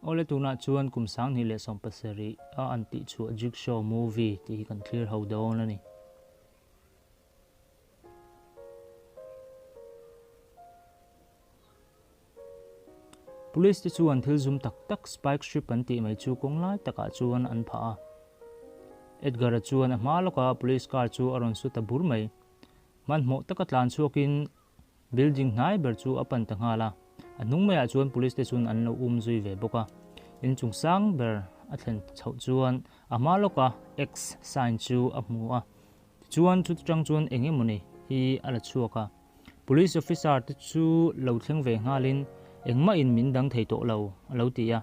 Awle tunah chuan kum 2017 a an tihchhuah Jigsaw movie tih hi kan thlir ho dawn a ni. Police te chuan thil zum tak tak spike strip an tih mai chu kawng lai takah chuan an phah a. Edgar-a chuan a hma lawka police car chu a rawn su ta bur mai. Hmanhmawh taka tlan chhuakin Building hnai ber chu a pan ta nghal a, a hnung maiah chuan police te chuan an lo um zui ve bawk a. In chung sang ber a thlen chhoh chuan a hma lawka X sign chu a hmu a, tichuan chuti tang chuan eng emawni hi a la chhuak a. Police officer te chu lo thleng ve nghalin engmah in min dang thei tawh lo a lo ti a.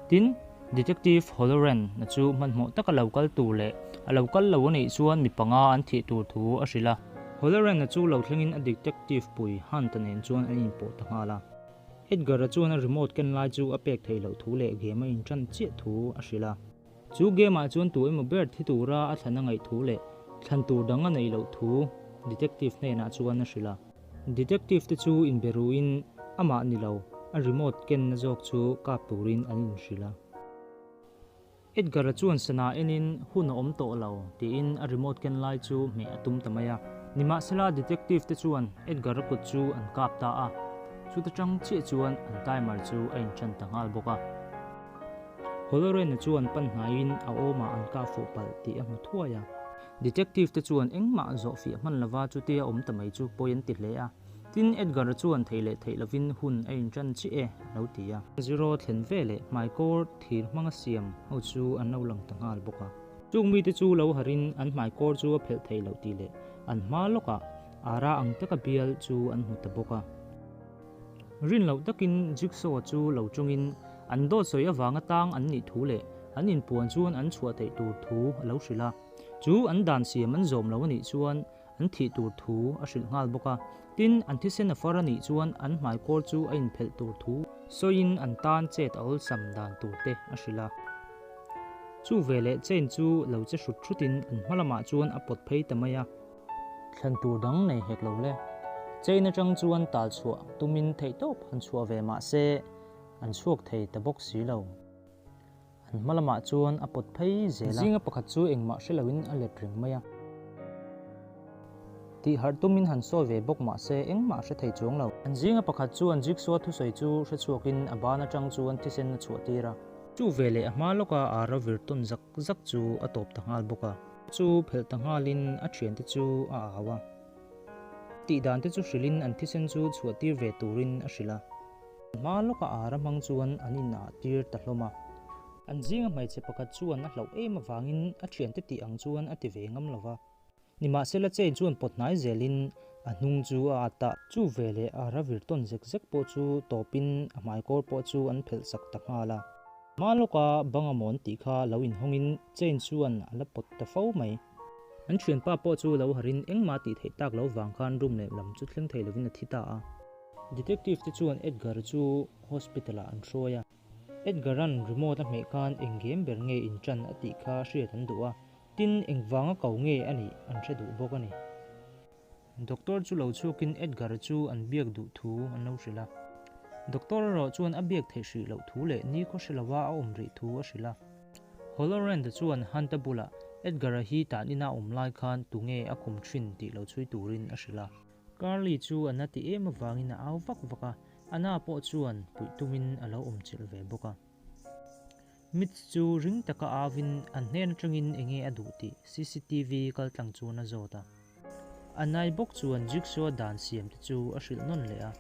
Tin, Detective Holloran a chu hmanhmawh taka lo kal tur leh a lo kal lo a nih chuan mi panga an thih tur thu a hrilh a. Holloran-a chu lo thlengin a detective pui Hunt-a nen chuan an inpawh ta nghal a. Edgar-a chuan a remote ken lai chu a pek theih loh thu leh game a inṭan chiah thu a hrilh a. Chu game-ah chuan tu emaw ber thi tura a thlan a ngaih thu leh thlan tur dang a neih loh thu detective hnenah chuan a hrilh a. Detective te chu inbe ruin amah ni lo, a remote kenna zawk chu kap turin an inhrilh a. Edgar-a chuan sana enin hun a awm tawh lo tiin a remote ken lai chu hmeh a tum ta mai a. Nimahsela detective te chuan Edgar-a kut chu an kap ta a, chuta tang chiah chuan an timer chu a inṭan ta nghal bawk a. Holloran-a chuan pan hnaiin a awmah an kah fuh palh tih a hmu thuai a. Detective te chuan engmah zawh fiah hman lova chutia awm ta mai chu pawi an ti hle a. Tin, Edgar-a chuan theih leh theih lovin hun a inṭan chiah e, a lo ti a. Zero thlen ve leh hmaikawr thir hmanga siam ho chu an lo lang ta nghal bawk a. Chung mite chu lo harin an hmaikawr chu a phelh theih loh tih leh an hma lawkah ara ang taka bial chu an hmu ta bawk a. Rin loh takin Jigsaw chu lo chungin an dawt sawi avanga tang an nih thu leh an inpuan chuan an chhuah theih tur thu a lo hrilh a. Chu an dan siam an zawm lo a nih chuan an thih tur thu a hrilh nghal bawk a. Tin, an thisen a far a nih chuan an hmaikawl chu a inphelh tur thu sawiin an tan chet a awlsam dan tur te a hrilh a. Chu veleh chain chu lo che hrut hrutin an hma lamah chuan a pawt phei ta mai a. Thlen tur dang nei hek lo le. Chain atang chuan tal chhuah tumin theihtawp han chhuah ve mah se an chhuak thei ta bawk si lo. An hma lamah chuan a pawt phei zel a. Zinga pakhat chu engmah hre loin a let reng mai a. Tih harh tumin han sawi ve bawk mah se engmah hre thei chuang lo. An zinga pakhat chuan Jigsaw thusawi chu hre chhuakin a ban atang chuan thisen a chhuah tir a. Chu veleh a hma lawka ara vir tawn zak zak chu a tawp ta nghal bawk a. Chu phelh ta nghalin a thiante chu a au a. Tih dan te chu hrilhin an thisen chu chhuah tir ve turin a hrilh a. Hma lawka ara hmang chuan an in ah tir ta hlawm a. An zinga hmeichhe pakhat chuan a hlauh em avangin a thiante tih ang chuan a ti ve ngam lo va. Nimahsela chain chuan pawt hnai zelin a hnung chu a at a. Chu veleh ara vir tawn zek zek pawh chu tawpin a hmaikawr pawh chu an phelh sak ta nghal a. Hma lawka bang a mawn tih kha lo inhawngin chain chuan a la pawt ta fo mai. An thianpa pawh chu lo harin engmah tih theih tak lo vang khan room leh lam chu thleng thei lovin a thi ta a. Detective te chuan Edgar chu hospital ah an hruai a. Edgar-a'n remote a hmeh khan eng game ber nge in ṭan a tih kha hriat an duh a, tin engvanga ko nge a nih an hre duh bawk a ni. Doctor chu lo chhuakin Edgar chu an biak duh thu an lo hrilh a. Doctor erawh chuan a biak theih hrih loh thu leh nikhaw hre lova a awm rih thu a hrilh a. Holorand-a chuan Hunt-a bulah Edgar-a hi tan ina awm lai khan tunge a kawm ṭhin tih lo chhui turin a hrilh a. Carly chu a na ti em avangin a au vak vak a, Anna pawh chuan puih tumin a lo awm chilh ve bawk a. Mitch chu ring taka auin an hnen atangin enge a duh tih cctv kaltlang chuan a zawt a. Anna-i bawk chuan Jigsaw dan siam te chu a hrilh nawn leh a.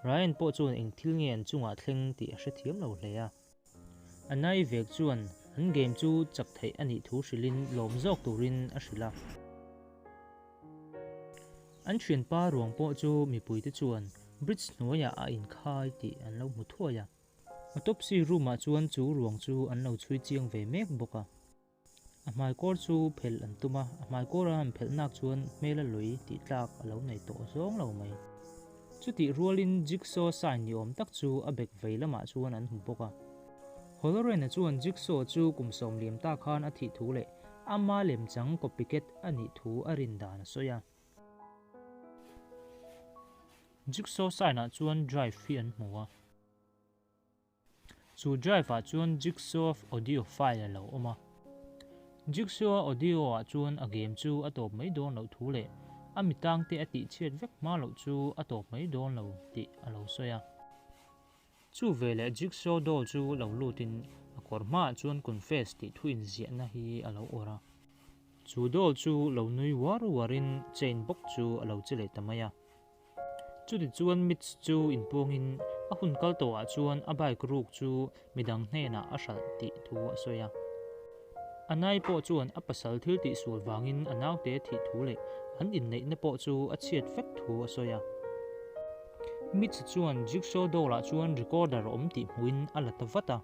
Ryan pawh chuan eng thil nge an chungah thleng tih a hrethiam lo hle a. Anna-i vek chuan an game chu chak theih a nih thu hrilhin lawm zawk turin a hrilh a. An thianpa ruang pawh chu mipuite chuan bridge hnuaiah a inkhai tih an lo hmu thuai a. Autopsy room-ah chuan chu ruang chu an lo chhui chiang ve mek bawk a. A hmaikawr chu phelh an tum a, a hmaikawra han phelh nak chuan hmel a lui tih tlak a lo nei tawh zawng lo mai. Chutih rualin Jigsaw sign ni awm tak chu a bek vei lamah chuan an hmu bawk a. Holloran-a chuan Jigsaw chu kum sawm liam ta khan a thih thu leh ama lemchang copycat a nih thu a rin dan a sawi a. Jigsaw sign-ah chuan drive hi an hmu a. Chu drive ah chuan Jigsaw audio file a lo awm a. Jigsaw audio ah chuan a game chu a tawp mai dawn loh thu leh a mi tangte a tihchhiat vek hma loh chu a tawp mai dawn lo tih a lo sawi a. Chu veleh Jigsaw doll chu lo lutin a kawr hmaah chuan confess tih thu inziahna hi a lo awrh a. Chu doll chu lo nui uar uarin chain bawk chu a lo che leh ta mai a. Chutichuan Mitch chu inpuangin a hun kal tawhah chuan a bike ruk chu midang hnenah a hralh tih thu a sawi a. A nai pawh chuan a pasal thil tihsual vangin a naute thih thu leh an inneihna pawh chu a chhiat vek thu a sawi a. Mitch chuan Jigsaw doll-ah chuan recorder a awm tih hmuhin a la ta vat a.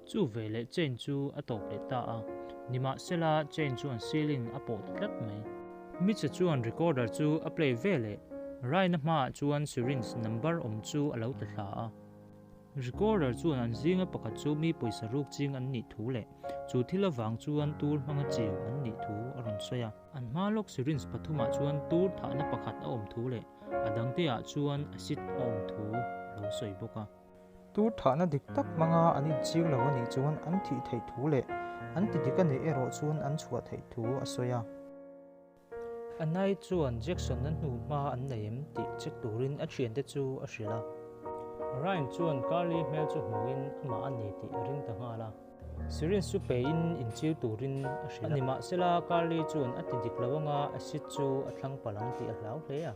Chu veleh chain chu a tawp leh ta a, nimahsela chain chuan ceiling a pawh ta tlat mai. Mitch-a chuan recorder chu a play veleh Ryan-a hmaah chuan syringe number awm chu a lo ta thla a. Recorder chuan an zinga pakhat chu mi pawisa ruk ching an nih thu leh chu thil avang chuan tur hmanga chiu an nih thu a rawn sawi a. An hma lawk syringe pathumah chuan tur thahna pakhat a awm thu leh a dangteah chuan acid a awm thu a lo sawi bawk a. Tur thahna dik tak hmanga an inching lo a nih chuan an thih theih thu leh an ti dik a nih erawh chuan an chhuah theih thu a sawi a. Anai chuan Jackson-a hnu hma an nei em tih check turin a thiante chu a hrilh a. Ryan chuan Carly hmel chu hmuhin amah a ni tih a ring ta nghal a. Syringe chu pein inchil turin a hrilh a. Nimahsela Carly chuan a ti dik lo anga acid chu a thlang palh ang tih a hlau hle a.